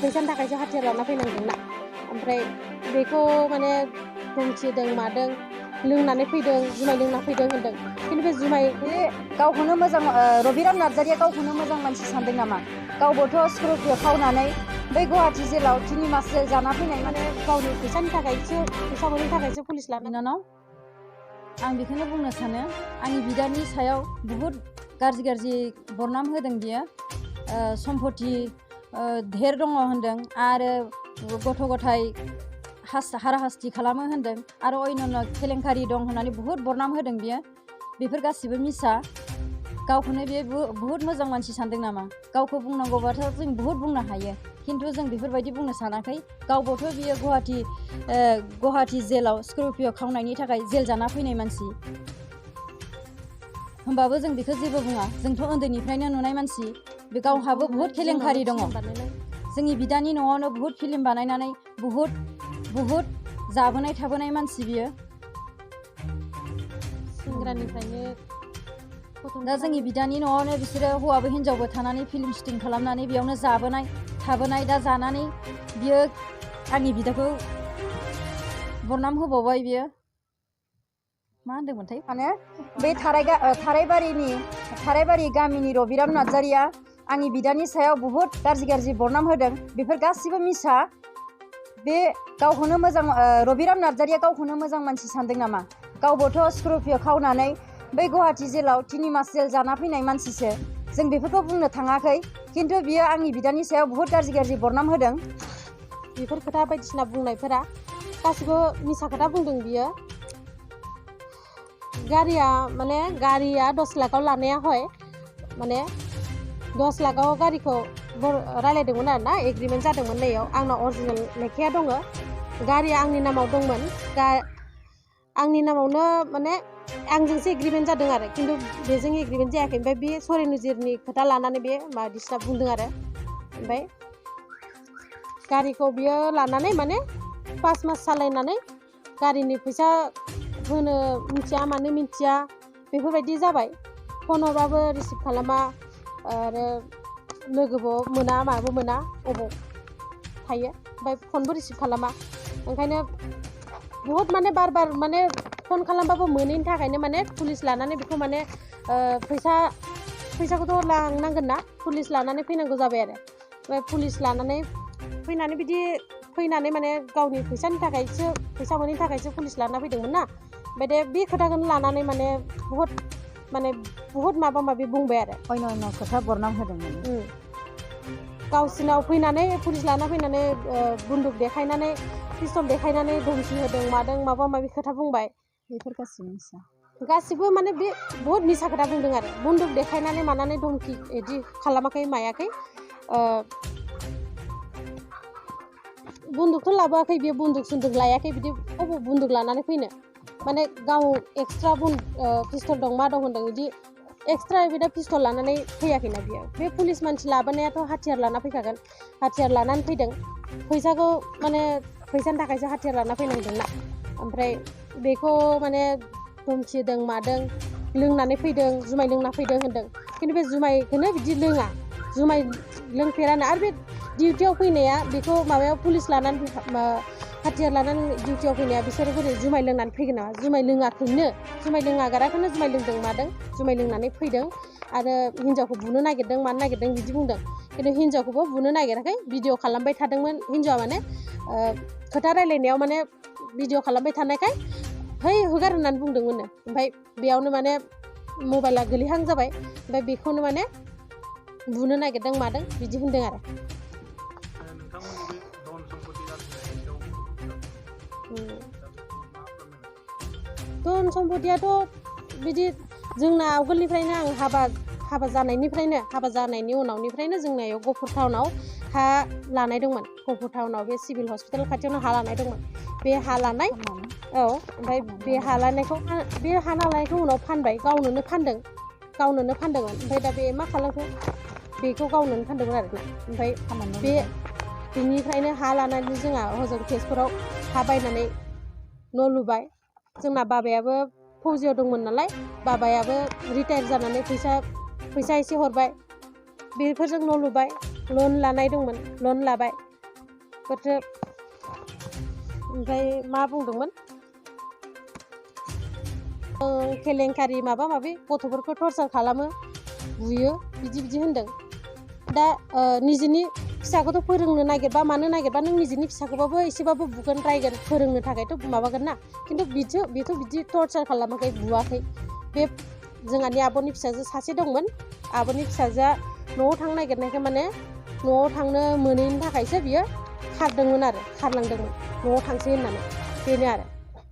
फैसानि थाखायसो हाथियार लाना फैनांदोंना ओमफ्राय बेखौ माने धमखिदों मादों लोंनानै फैदों जुमाय लोंना फैदों होनदों खिन्थु बे जुमाय बे गावखौनो मोजां रबिराम नार्जारिया गावखौनो मोजां मानसि सानदों नामा? गावबोथ' स्करपिय' खावनानै बै गुवाहाटि जेलाव 3 मास जेल जाना फैनाय माने गावनि फैसानि थाखायसो फैसा मोननि थाखायसो पुलिस लाना बिनानाव आं बेखौनो बुंनो सानो आंनि बिदानि सायाव बुहुद गाज्रि बरनाम होदों बियो सम्पति धेर दङ होनदों आरो गथ' गथाय हाराहास्ति खालामो होनदों आरो अन्यान्य केलेंकारि दं होननानै बुहुद बरनाम होदों बियो बेफोर गासिबो मिसा गावखौनो बे बुहुद मोजां मानसि सानदों नामा गावखौ बुंनांगौबाथ' जों बुहुद बुंनो हायो खिन्थु जों बेफोरबायदि बुंनो सानाखै गावबोथ' बियो गुवाहाटि जेलाव स्करपिय' खावनायनि थाखाय जेल जाना फैनाय मानसि होमबाबो जों बेखौ जेबो बुङा जोंथ' उन्दैनिफ्रायनो नुनाय मानसि बे गावहाबो बुहुद केलेंकारि दङ जोंनि बिदानि न'आवनो बुहुद फिल्म बानायनानै बुहुद जाबोनाय थाबोनाय मानसि बियो सेंग्रानिफ्रायनो दा जोंनि बिदानि न'आवनो बिसोरो हौवाबो हिनजावबो थानानै फिल्म शुटिं खालामनानै बेयावनो जाबोनाय थाबोनाय दा जानानै बियो आंनि बिदाखौ बरनाम होबावबाय बियो मा होनदोंमोनथाय माने बे थारायबारि गामिनि रबिराम नार्जारिया आंनि बिदानि सायाव बुहुद गाज्रि बरनाम होदों बेफोर गासिबो मिसा बे गावखौनो मोजां रबिराम नार्जारिया गावखौनो मोजां मानसि सानदों नामा गावबोथ' स्करपिय' खावनानै बै गुवाहाटि जेलाव 3 मास जेल जाना फैनाय मानसिसो जों बेफोरखौ बुंनो थाङाखै खिन्थु बियो आंनि बिदानि सायाव बुहुद गाज्रि बरनाम होदों बेफोर खोथा बायदिसिना बुंनायफोरा गासिबो मिसा खोथा बुंदों बियो गारिया 10 लाखआव लानाया हय माने 10 लाखआव गारिखौ रायलायदोंमोन आरो ना एग्रिमेन्ट जादोंमोन नैयाव आंनाव अरिजिनेल लेखाया दङ गारिया आंनि नामाव दंमोन आंनि नामावनो माने आंजोंसो एग्रिमेन्ट जादों आरो खिन्थु बेजों एग्रिमेन्ट जायाखै ओमफ्राय बे सरि नजिरनि खोथा लानानै बे बायदिसिना बुंदों आरो ओमफ्राय गारिखौ बियो लानानै माने 5 मास सालायनानै गारिनि फैसा होनो मिथिया मानो मिथिया बेफोरबायदि जाबाय फन हरबाबो रिसिभ खालामा आरो लोगोबो मोना माबो मोना अबाव थायो ओमफ्राय फनबो रिसिभ खालामा ओंखायनो बुहुद माने बार माने फन खालामबाबो मोनैनि थाखायनो माने पुलिस लानानै बेखौ माने फैसाखौथ' लांनांगोन ना पुलिस लानानै फैनांगौ जाबाय आरो ओमफ्राय पुलिस लानानै फैनानै बिदि फैनानै माने गावनि फैसानि थाखायसो फैसा मोनैनि थाखायसो पुलिस लाना फैदोंमोन ना ओमफ्राय बे खोथाखौनो लानानै माने बुहुद माबा माबि बुंबाय आरो अन्यान्य खोथा बरनाम होदोंमोन गावसिनाव फैनानै पुलिस लाना फैनानै बन्दुक देखायनानै पिस्तल देखायनानै धमखि होदों मादों माबा माबि खोथा बुंबाय बेफोर गासिबो माने बे बुहुद मिसा खोथा बुंदों आरो बन्दुक देखायनानै मानानै धमखि बिदि खालामाखै मायाखै बन्दुकथ' लाबोआखै बियो बन्दुक सुन्दुक लायाखै बिदि अबाव बन्दुक लानानै फैनो माने गाव एक्सट्रा पिस्तल दं मा दं होनदों बिदि एक्सट्रा बिदा पिस्तल लानानै फैयाखैना बियो बे पुलिस मानसि लाबोनायाथ' हाथियार लाना फैखागोन हाथियार लानानै फैदों फैसाखौ माने फैसानि थाखायसो हाथियार लाना फैनांदोंना ओमफ्राय बेखौ माने धमखिदों मादों लोंनानै फैदों जुमाय लोंना फैदों होनदों खिन्थु बे जुमायखौनो बिदि लोङा जुमाय लोंफेरानो आरो बे डिउटियाव फैनाया बेखौ माबायाव पुलिस लानानै हाथियार लानानै डिउटियाव फैनाया बिसोरो बोरै जुमाय लोंनानै फैगोन नामा जुमाय लोङाखैनो जुमाय लोङागाराखौनो जुमाय लोंदों मादों जुमाय लोंनानै फैदों आरो हिन्जावखौ बुनो नागिरदों मानो नागिरदों बिदि बुंदों खिन्थु हिन्जावखौबो बुनो नागिराखै भिडिअ खालामबाय थादोंमोन हिन्जावा माने खोथा रायलायनायाव माने भिडिअ खालामबाय थानायखाय है होगार होननानै बुंदोंमोननो ओमफ्राय बेयावनो माने मबाइला गोलैहां जाबाय ओमफ्राय बेखौनो माने बुनो नागिरदों मादों बिदि होनदों आरो धन सम्पतियाथ' बिदि जोंना आवगोलनिफ्रायनो आं हाबा जानायनि उनावनिफ्रायनो जोंनियाव गहपुर टाउनाव हा लानाय दंमोन गहपुर टाउनाव बे सिभिल हस्पिटाल खाथियावनो हा लानाय दंमोन बे हा लानाय ओमफ्राय बे हा लानायखौ उनाव फानबाय गावनोनो फानदोंमोन ओमफ्राय दा बे मा खालामखो बेखौ गावनोनो फानदोंमोन आरोना ओमफ्राय बेनिफ्रायनो हा लानानै जोंहा हजों तेजपुराव हा बायनानै न' लुबाय जोंना बाबायाबो फौजियाव दंमोन नालाय बाबायाबो रिटायार जानानै फैसा एसे हरबाय बेफोरजों न' लुबाय लन लानाय दंमोन लन लाबाय बेफोरसो ओमफ्राय मा बुंदोंमोन केलेंकारि माबा माबि गथ'फोरखौ टर्चार खालामो बुयो बिदि होनदों दा निजेनि फिसाखौथ' फोरोंनो नागिरबा मानो नागिरबा नों निजेनि फिसाखौबाबो एसेबाबो बुगोन रायगोन फोरोंनो थाखायथ' माबागोन ना खिन्थु बेथ' बिदि टर्चार खालामाखै बुवाखै बे जोंहानि आब'नि फिसाजो सासे दंमोन आब'नि फिसाजोआ न'आव थांनो नागिरनायखाय माने न'आव थांनो मोनैनि थाखायसो बियो खारलांदोंमोन न'आव थांसै होननानै बेनो आरो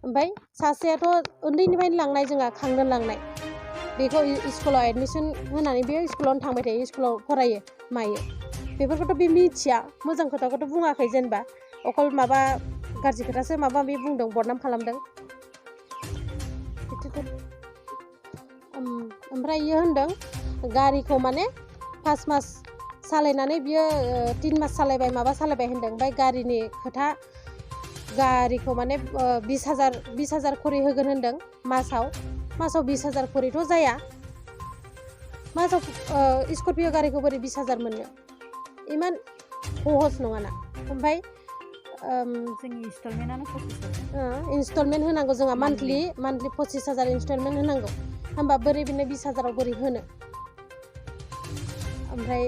ओमफ्राय सासेयाथ' उन्दैनिफ्रायनो लांनाय जोंहा खांनो लांनाय बेखौ स्कुलाव एडमिसन होनानै बे स्कुलावनो थांबाय थायो स्कुलाव फरायो मायो बेफोरखौथ' बे मिथिया मोजां खोथाखौथ' बुङाखै जेनेबा अकल माबा गाज्रि खोथासो माबा माबि बुंदों बदनाम खालामदों ओमफ्राय इयो होनदों गारिखौ माने 5 मास सालायनानै बियो 3 मास सालायबाय माबा सालायबाय होनदों ओमफ्राय गारिनि खोथा गारिखौ माने 20,000 खरि होगोन होनदों मासाव 20,000 खरिथ' जाया मासाव स्करपिय' गारिखौ बोरै 20,000 मोननो इमान सहस नङाना ओमफ्राय जोंनि इनस्टलमेन्ट होनांगौ जोंहा मान्थलि 25,000 इनस्टलमेन्ट होनांगौ होमबा बोरै बिनो 20,000 बोरै होनो ओमफ्राय